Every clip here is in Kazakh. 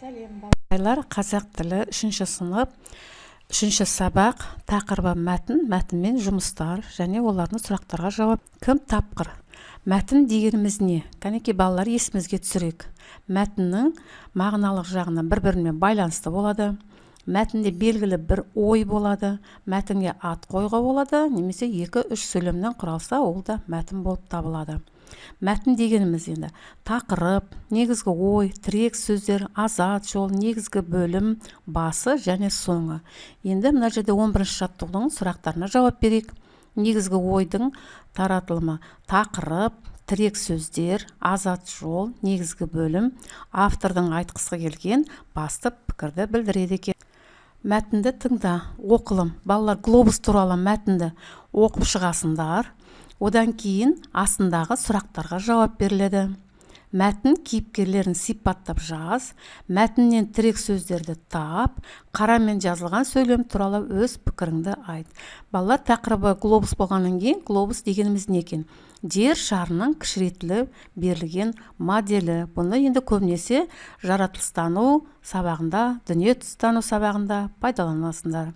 Сәлем, балалар! Қазақ тілі, үшінші сынып, үшінші сабақ. Тақырыбы: мәтін, мәтінмен жұмыстар және олардың сұрақтарға жауап. Кім тапқыр? Мәтін дегеніміз не? Кәнекей, балалар, есімізге түсірейік. Мәтіннің мағыналық жағынан бір бірімен байланысты болады. Мәтінде белгілі бір ой болады. Мәтінге ат қоюға болады немесе екі үш сөйлемнен құралса, ол да мәтін болып табылады. Мәтін дегеніміз енді тақырып, негізгі ой, тірек сөздер, азат жол, негізгі бөлім, басы және соңы. Енді мына жерде 11 жаттығудың сұрақтарына жауап берейік. Негізгі ойдың таратылымы: тақырып, тірек сөздер, азат жол, негізгі бөлім автордың айтқысы келген басты пікірді білдіреді екен. Мәтінді тыңда, оқылым. Балалар, глобус туралы мәтінді оқып шығасыңдар. Одан кейін астындағы сұрақтарға жауап беріледі. Мәтін кейіпкерлерін сипаттап жаз. Мәтіннен тірек сөздерді тап. Қарамен жазылған сөйлем туралы өз пікіріңді айт. Балалар, тақырыбы глобус болғаннан кейін, глобус дегеніміз не екен? Жер шарының кішірейтіліп берілген моделі. Бұны енді көбінесе жаратылыстану сабағында, дүниетану сабағында пайдаланасыңдар.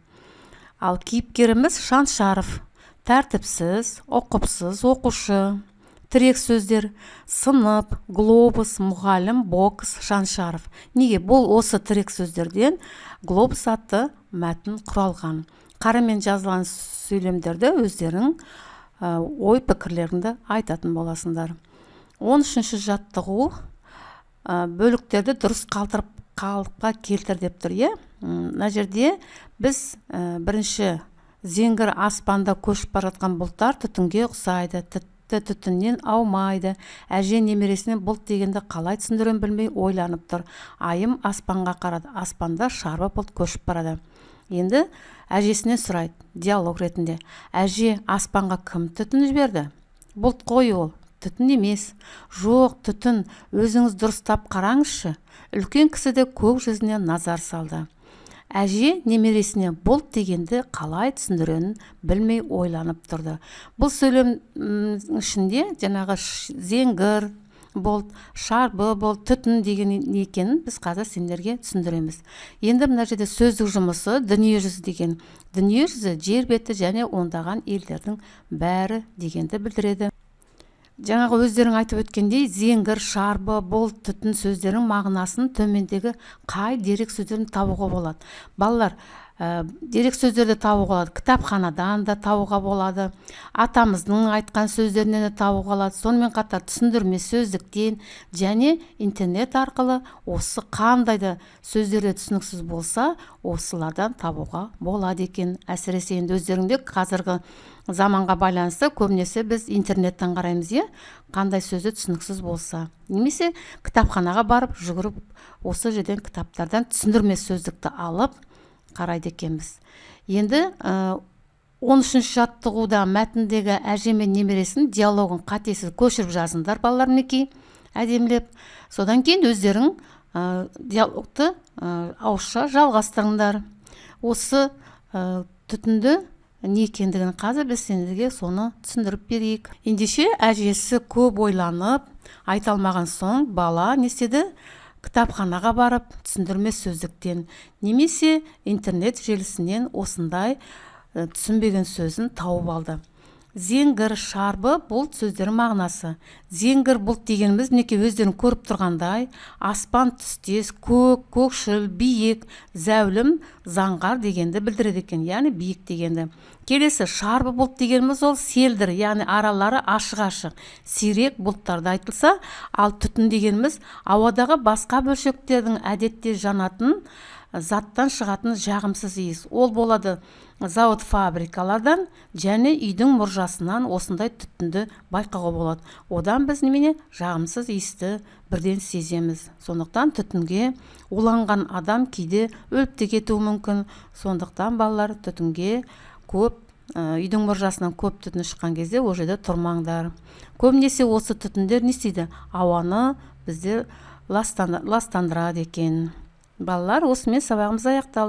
Ал кейіпкеріміз Шаншаров — тәртіпсіз, ұқыпсыз оқушы. Тірек сөздер: сынып, глобус, мұғалім, бокс, Шаншаров. Неге бұл осы тірек сөздерден глобус атты мәтін құралған? Қарамен жазылған сөйлемдерді өздерің ой пікірлеріңді айтатын боласыңдар. 13 жаттығу. Бөліктерді дұрыс қалдырып, қалыпқа келтір деп тұр, иә. Мына жерде біз бірінші: зеңгір аспанда көшіп бара жатқан бұлттар түтінге ұқсайды, тіпті түтіннен аумайды. Әже немересіне бұлт дегенді қалай түсіндірерін білмей ойланып тұр. Айым аспанға қарады. Аспанда шарбы бұлт көшіп барады. Енді әжесінен сұрайды диалог ретінде: «Әже, аспанға кім түтін жіберді?» «Бұлт қой ол, түтін емес». «Жоқ, түтін, өзіңіз дұрыстап қараңызшы». Үлкен кісі де көк жүзіне назар салды. Әже немересіне бұлт дегенді қалай түсіндірерін білмей ойланып тұрды. Бұл сөйлемнің ішінде жаңағы зеңгір бұлт, шарбы бұлт, түтін деген не екенін біз қазір сендерге түсіндіреміз. Енді мына жерде сөздік жұмысы. Дүниежүзі деген: дүниежүзі — жер беті және ондаған елдердің бәрі дегенді білдіреді. Жаңағы өздерің айтып өткендей, зеңгір, шарбы, бұлт, түтін сөздерінің мағынасын төмендегі қай дерек сөздерін табуға болады? Балалар, дерек сөздерді табуға болады. Кітапханадан да табуға болады, атамыздың айтқан сөздерінен де табуға болады. Сонымен қатар түсіндірме сөздіктен және интернет арқылы осы қандай да сөздер де түсініксіз болса, осылардан табуға болады екен. Әсіресе енді өздеріңде қазіргі заманға байланысты көбінесе біз интернеттен қараймыз, иә, қандай сөзі түсініксіз болса, немесе кітапханаға барып, жүгіріп осы жерден, кітаптардан түсіндірме сөздікті алып қарайды екенбіз. Енді 13 жаттығуда мәтіндегі әже мен немересінің диалогын қатесіз көшіріп жазыңдар, балалар. Мінекей, әдемілеп. Содан кейін өздерің диалогты ауызша жалғастырыңдар. Осы түтінді не екендігін қазір біз сендерге соны түсіндіріп берейік. Ендеше, әжесі көп ойланып айта алмаған соң, бала не істеді? Кітапханаға барып, түсіндірме сөздіктен немесе интернет желісінен осындай түсінбеген сөзін тауып алды. Зеңгір, шарбы бұлт сөздерінің мағынасы. Зеңгір бұлт дегеніміз, мінекей, өздерің көріп тұрғандай, аспан түстес көк, көкшіл, биік, зәулім, заңғар дегенді білдіреді екен, яғни биік дегенді. Келесі шарбы бұлт дегеніміз — ол селдір, яғни аралары ашық-ашық, сирек бұлттарда айтылса, ал түтін дегеніміз — ауадағы басқа бөлшектердің әдетте жанатын заттан шығатын жағымсыз иіс. Ол болады зауыт, фабрикалардан және үйдің мұржасынан осындай түтінді байқауға болады. Одан біз немене, жағымсыз иісті бірден сеземіз. Сондықтан түтінге уланған адам кейде өліп те кетуі мүмкін. Сондықтан, балалар, түтінге көп, үйдің мұржасынан көп түтін шыққан кезде ол жерде тұрмаңдар. Көбінесе осы түтіндер не істейді? Ауаны бізде ластандырады екен. Балалар, осымен сабағымыз аяқталды.